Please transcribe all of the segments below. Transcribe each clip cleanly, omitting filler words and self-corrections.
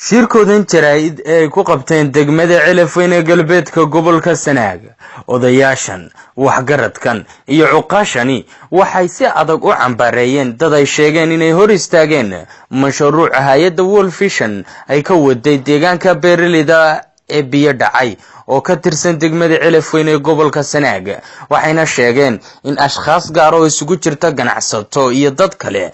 Shirkoodan jaraa'id ee ay ku qabteen degmada Celafweyn ee galbeedka gobolka Sanaag, odayaashan, waxgaradkan iyo cuqaashani waxay si adag u cambareeyeen dad ay sheegeen inay hor istaageen mashruuca hay-adda World Vision ay ka waday deegaanka beeraleyda ee Biyo Dhacay oo ka tirsan degmada Celafweyn ee gobolka Sanaag. Waxayna sheegeen in ashkhaas gaar oo isugu jirta ganacsato iyo dad kale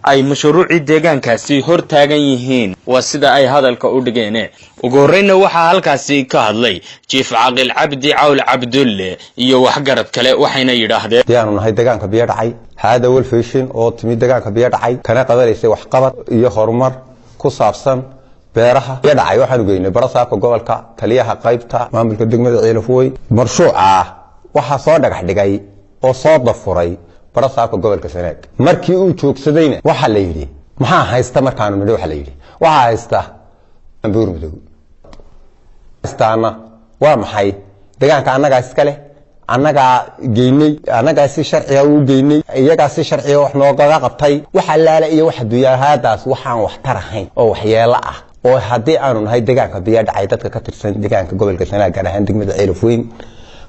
ay mashruucii deegaankaasi hor taagan yihiin, waa sida ay hadalka u dhigeen. Ugu horreynna waxaa halkaasi ka hadlay Jiif Caaqil Cabdi Cawl Cabdulle iyo waxgarad kale, waxayna yidhaahdeen: Diyaanu nahay deegaanka Biyo Dhacay. Hay-adda World Vision oo timid deegaanka Biyo Dhacay kana qabanaysay waxqabad iyo horumar ku saabsan beeraha Biyo Dhacay, waxaanu geynay barasaabka gobolka, taliyaha qaybta, maamulka degmada Ceelafweyn. Marshuuca waxaa soo dhagax dhigay oo soo dafuray barasaabka gobolka Sanaag. Markii uu joogsadayna waxaa la yidhi, "Maxaa haysta?" Markaanu nidhi, waxaa la yidhi, "Waxaa haysta Buur Madow." Haystaana waa maxay? Deegaanka annagaa iska leh, annagaa geynay, annagaa si sharciga u geynay, iyagaa si sharciga wax noogaga qabtay. Wax allaale iyo wax adduunyahaadaas waxaan waxtar ahayn oo waxyeelo ah oo haddii aanu nahay deegaanka Biyo Dhacay, dadka ka tirsan deegaanka gobolka Sanaag, gaar ahaan degmada Ceelafweyn,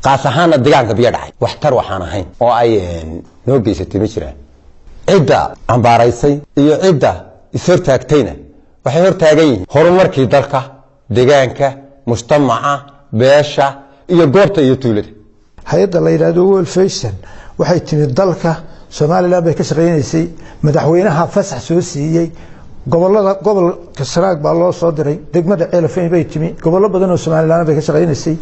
qaas ahaana deegaanka Biyo Dhacay, waxtar waxaan ahayn oo ay noo geysatay ma jiraan. Cidda cambaaraysay iyo cidda ishortaagtayna waxay hortaagan yihiin horumarkii dalka, deegaanka, mujtamaca, beesha iyo goobta iyo tuulada. Hay-adda la yidhaahdo World Vision waxay timid dalka Somaliland bay ka shaqaynaysay. Madaxweynaha fasax soo siiyey. Gobolada, gobolka Sanaag baa loo soo diray, degmada Ceelafeyn bay timi, gobollo badan oo Somaliland bay ka shaqaynaysay.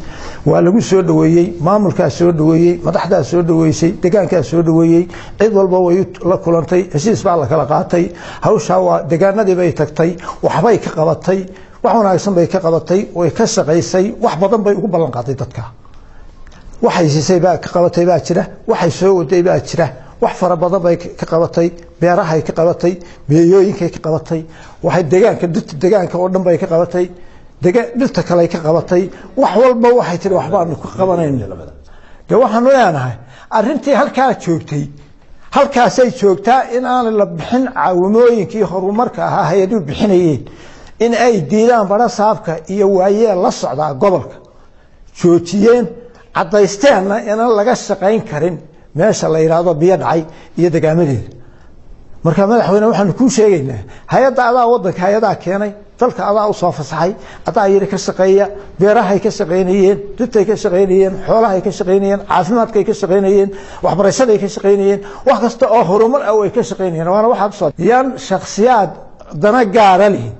Waa lagu soo dhaweeyey, maamulkaa soo dhaweeyey, madaxdaa soo dhaweysay, deegaankaa soo dhaweeyey, cid walba way la kulantay, heshiis baa la kala qaatay. Hawshaa waa deegaanadii bay tagtay, waxbay ka qabatay, wax wanaagsan bay ka qabatay, way ka shaqaysay, wax badan bay ugu ballan qaaday dadka. Waxay siisay baa ka qabatay baa jira, waxay soo waday baa jira, wax fara badan bay ka qabatay. Beerahay ka qabatay, beeyooyinkay ka qabatay, waxay deegaanka, dhirta deegaanka oo dhan bay ka qabatay, dhirta kale ka qabatay, wax walba waxay tihi waxbaanu ka qabanayna. De waxaanu leenahay arrintii halkaa joogtay halkaasay joogtaa, in aan la bixin caawimooyinkii horumarka ahaa hay-aduhu bixinayeen, in ay diidaan barasaabka iyo waayeel la socdaa gobolka joojiyeen, caddaysteenna inaan laga shaqayn karin meesha la yidhaahdo Biyo Dhacay iyo degaamadeeda. Marka madaxweyne, waxaanu kuu sheegaynaa, hay-adda adaa wadanka hay-adaa keenay dalka, adaa usoo fasaxay, adaa yidhi ka shaqeeya. Beerahay ka shaqaynayeen, dhirtay ka shaqaynayeen, xoolahay ka shaqaynayeen, caafimaadkay ka shaqaynayeen, waxbarashaday ka shaqaynayeen, wax kasta oo horumar ah way ka shaqaynayeen. Waana waxaad usoo yaan shaksiyaad dana gaara lihin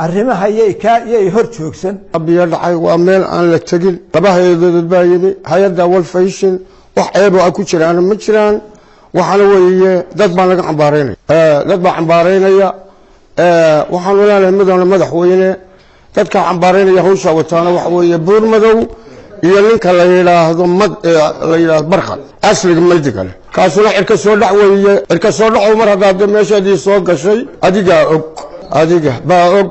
arrimaha yay ka yay hor joogsan. Biyo Dhacay waa meel aan la tegin. Laba hay-adood baa yimi, hay-adda World Vision wax ceebo a ku jiraan ma jiraan. Waxaana weeye dad baa laga cambaaraynaya, dad baa cambaaraynaya. Waxaanu leenahay, mudane madaxweyne, dadkaa cambaaraynaya hawshaa wataana waxa weeye Buur Madow iyo ninka la yidhaahdo mad la yidhaahdo Barkhad asliga maydiga leh. Kaasuna cirka soo dhac weeye, cirka soo dhacow. Mar haddaad meeshaadii soo gashay, adigaa og, adiga baa og.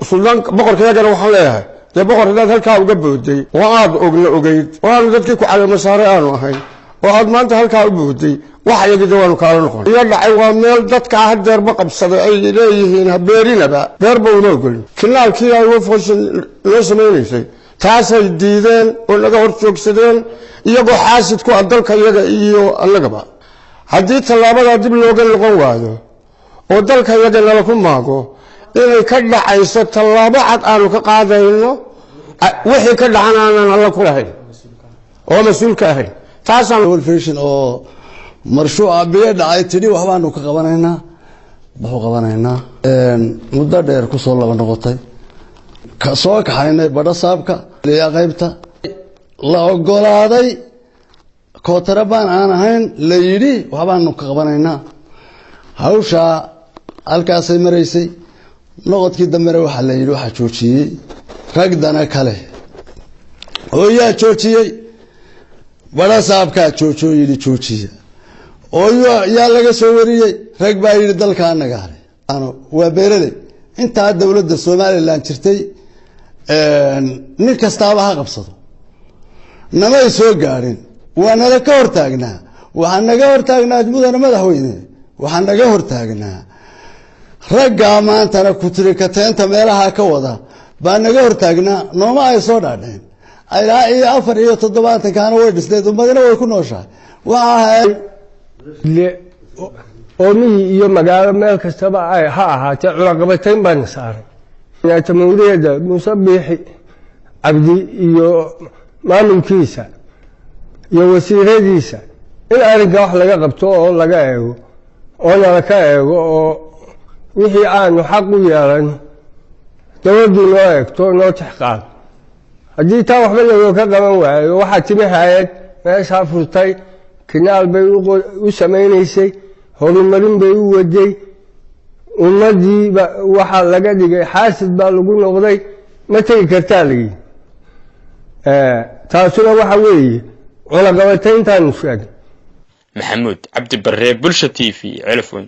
Suldaan boqorkayagana waxaan leeyahay, dee boqor, haddaad halkaa uga booday oo aad ogna ogeyd oo aanu dadkii ku caleemo saaray aanu ahayn oo aad maanta halkaa u booday, wax iyagida waanu kaala noqon. Biyo Dhacay waa meel dadkaa hadeerba qabsaday ay leeyihiin habeerinaba, beerba uma ogolin. Kinaalkii ay wafashan noo samaynaysay taasay diideen oo naga hor joogsadeen, iyagoo xaasid ku ah dalka iyaga iyo annagaba. Haddii tallaabadaa dib looga noqon waayo oo dalka iyaga nala ku maago, inay ka dhacayso tallaabo cad aanu ka qaadayno, wixii ka dhacan aanan alla ku lahayn oo mas-uul ka ahayn, taasaan World Vision oo marshuuca Biyo Dhacay tidhi waxbaanu ka qabanaynaa, waxu qabanaynaa, muddo dheer kusoo laba noqotay, ka soo kaxaynay badhasaabka qaybta, la ogolaaday, kootarabaan aan ahayn la yidhi waxbaanu ka qabanaynaa. Hawshaa halkaasay maraysay. Noqodkii dambena waxaa la yidhi waxaa joojiyey ragdana kale oo yaa joojiyey? Badhasaabkaa joojoo yidhi joojiya. Oo yaa laga soo wariyey? Rag baa yidhi dalka anaga le, waa beeraley. Intaa dowladda Somaliland jirtay nin kastaaba ha qabsado, namay soo gaadhin. Waa nala ka hortaagnaa, waxaa naga hortaagnaa, mudane madaxweyne, waxaa naga hortaagnaa. Raggaa maantana kutirikateenta meelaha ka wada baa naga hortaagnaa, nooma ay soo dhaadheen. Ilaa iyo 74-kaana way dhisneed, ummadina way ku nooshahay. Waxa oo miyi iyo magaalo meel kastaba ay ha ahaatee, cunaqabatayn baana saaray Jamhuuriyadda Muuse Biixi Cabdi iyo maamulkiisa iyo wasiiradiisa, in arrinka wax laga qabto oo laga eego oo nala ka eego, oo wixii aanu xaq u yeelan dowladdu noo eegto, noo tixqaado. Haddii taa waxba lagoo ka qaban waayo, waxaa timi hay-ad meeshaa furtay, kinaal bay u samaynaysay, horumarin bay u waday. Ummadiiba waxaa laga dhigay xaasid baa lagu noqday, ma tegi kartaa lagi. Taasuna waxa weeye cunaqabatayntaanu sheegay. Maxamuud Cabdi Barre, Bulsha TV, Celafweyn.